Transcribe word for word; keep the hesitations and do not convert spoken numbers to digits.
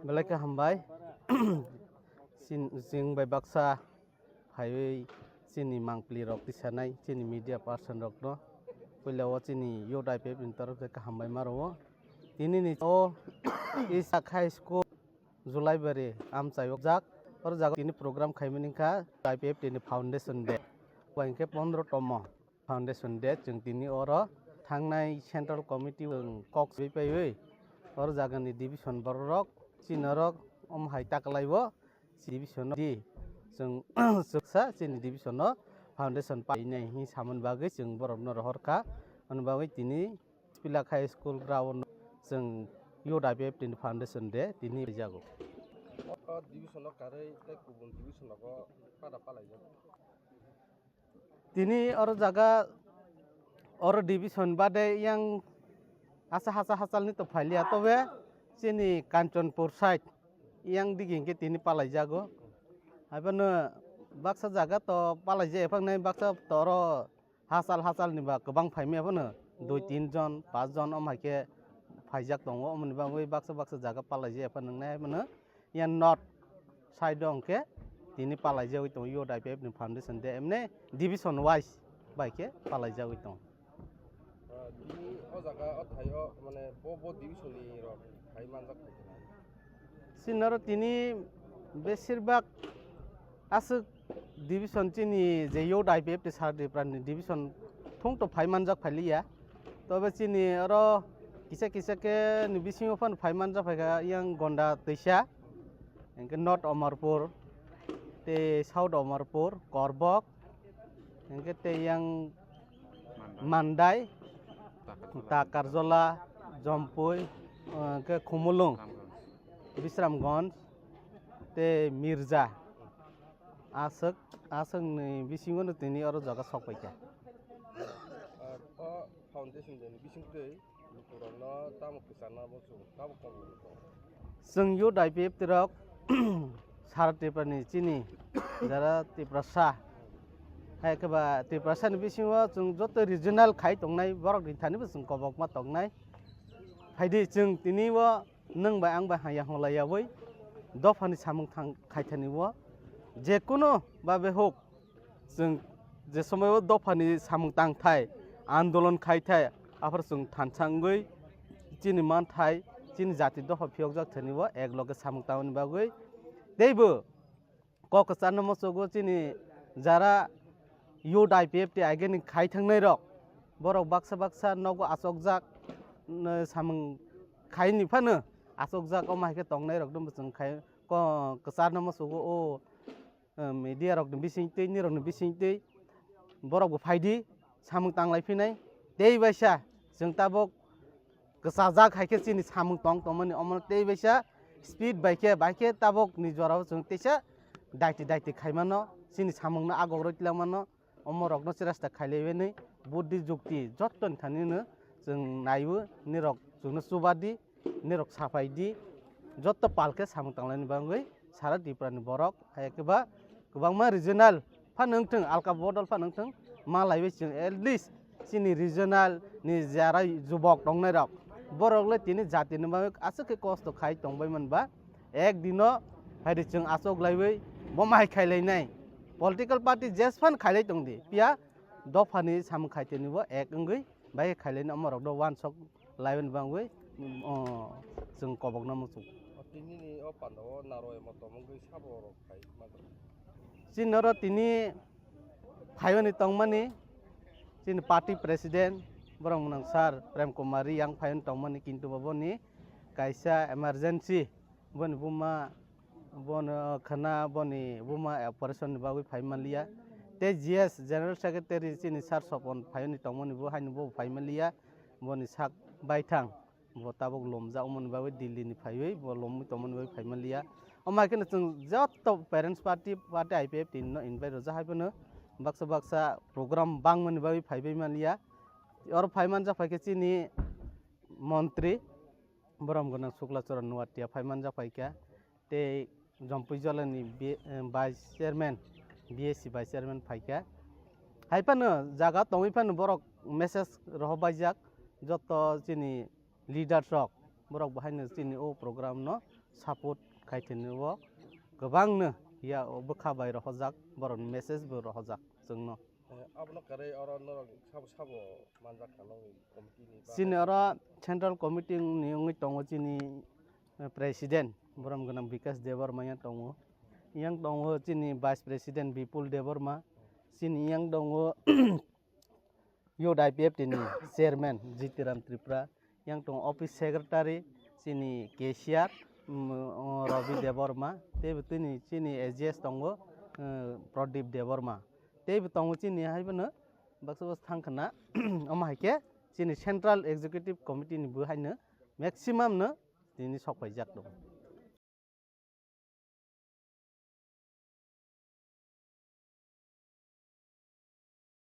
Belai khe hambai. Chin-, chwng bai baksa phaiwi chini mangpili rok tisanai, chini media person rokno. Puila o chini youth I P F ni torok se kaham bai ma rwo. Tini ni o Isak High School Julaibari amchai o jak. Oro jaga tini program khaimani kha I P F T ni Foundation Day. Bai khe pondro tomo. Foundation Day chwng tini oro thangnai Central Committee chwng kok swi paiwi oro jagani division borok rok chini rok om hai taklai bo division di chwng chwksa chini division no foundation painai hi samani bagwi chwng borok no rohor kha. Ani bagwi tini Pilak High School ground chwng youth I P F T ni Foundation Day tini jago. O division no karwi tei kubun division nogo pada palai jago. Tini oro jaga oro division bade yang asa hasa hasalni to phailiya, tobe chini Kanchanpur side yang digi hingke tini palai jago. Haibano baksa jaga to palai jaya phang nai, baksa to oro hasal hasal ni ba kwbang phaimaya phano dui tin jon, pas jon om hai khe phaijak tongo, omoni bagwi baksa baksa jaga palai jaya phano nai haibano. Yang north side o hwnkhe tini palaijagwi tongo youth I P F ni foundation de emne division wise bai khe palaijagwi tongo. Ah, tini o jaga o thai o mane bo bo division ni rok phai manjak phai khe nai. Chini oro tini besirbak aswk division chini je youth I P F T sar Tripura ni division thung to phai manjak phailiya. Tobe chini oro kisa kisa khe ni bisingo phano phai manjak phaikha yang Gonda twisa, hingke North Amarpur, tei South Amarpur, Korbok, hingke tei yang Mandai, Takarjola, Jompui, hingke Khumulung, Bisramganj, tei Mirja. Aswk, aswk ni bisingo no tini oro jaga sok paikha. Ah, o foundation day ni bising twi lukurokno tamo kwcharna bo chwng tabuk tabuk tongo. Chwng youth I P F T rok sara Tripura ni chini jara Tiprasa, hai khe ba Tiprasa ni bisingo chwng joto regional khai tongnai borok ni thani bo chwng kobokma tongnai. Phaidi chwng tini o nwng bai ang bai hamya hwnlai yaui dophani samung thang khaithani o je kuno babe huk chwng je somoi o dophani samung tangthai andolon khaithai aphar chwng thansa wngwi chini manthai chini jati dopha phiyokjak thani o ek loge samung tangmani bagwi teibo kok kwcharno muchugo chini jara youth I P F T ageni khai thangnai rok, borok baksa baksa nogo achokjak, n-, samung khaini phano achokjak, omo hai khe tongnai rok no muchung khai ko-, kwcharno muchugo o, eh, media rok ni bising twi, nirok ni bising twi borok bo phaidi samung tanglai phinai tei baisa chwng tabuk kwchajak hai khe chini samung tong tongmani omo tei baisa speed bai khe, bai khe tabuk ni jora o chwng teisa daiti daiti khai mano, chini samung no agok rwi tlang mano, omo rok no cheraste khailai bai nwi buddhi jukti joto ni thani no chwng naiwi nirok chwng no chuba di, nirok sapai di, joto pal khe samung tanglai ni bagwi sara Tripura ni borok hai khe ba kwbangma regional phano wngthung, alka bodol phano wngthung, ma laiwi chwng at least chini regional ni jara jubok tongnai rok, borok le tini jati ni bagwi aswk khe kosto khai tongbai manba, ek dino phaidi chwng achuk laiwi bo mai khai lainai. Political party jes phan khai lai tong di, phiya dopha ni samung khai tini bo ek wngwi bai khai lainai, omo rok do wansok lai mani bagwi, o, chwng kobokno muchung. O, tini ni o panda o naro emo tongmung gwi sabo rok khai manjak. Chini oro tini phaiyoni tongmani chini party president borok mwnang sir Prem Kumar Reang phaiyoni tongmani, kintu bo boni kaisa emergency boni buma bono khna boni buma operation ni bagwi phai manliya. Tei G S general secretary chini sir Sopon phaiyoni tongmani bo haino bo phai manliya. Boni sak baithang bo tabuk lomjak wngmani bagwi Delhi ni phaiwi bo lomwi tongmani bagwi phai manliya. Omo hai kheno chwng joto parents party, party I P F T no invite rwjak hai phano baksa baksa program bangmani bagwi phaibai manliya. Oro phai manjak phai khe chini montri borom gwnang Sukla Charan Noatia phai manjak phai kha. Tei Jompui Jolani bi-, eh, vice chairman, B S C vice chairman phaikha. Hai phano jaga tongwi phano borok message rohorbaijak joto chini leaders rok, Borok bo haino chini o program no support khai thini o kwbangno ya o bwkha bai rohorjak, borokni message bo rohorjak chwngno. Eh, abono kwrwi oro norok sabo sabo manjak kha nokni committee ni bagwi? Chini oro central committee ni wngwi tongo chini, eh, president borom gwnang Bikash Debbarma yang tongo, yang tongo chini vice president Bipul Debbarma, chini yang tongo youth I P F T ni chairman Jitiram Tripura, yang tongo office secretary chini cashier, mm, o, Ravi Debbarma, tei bo tini chini A G S tongo, eh, Pradip Debbarma, tei bo tongo chini hai bono baksa baksa thang khna, omo hai khe chini central executive committee ni bo haino maximum no tini sok paijak tongo.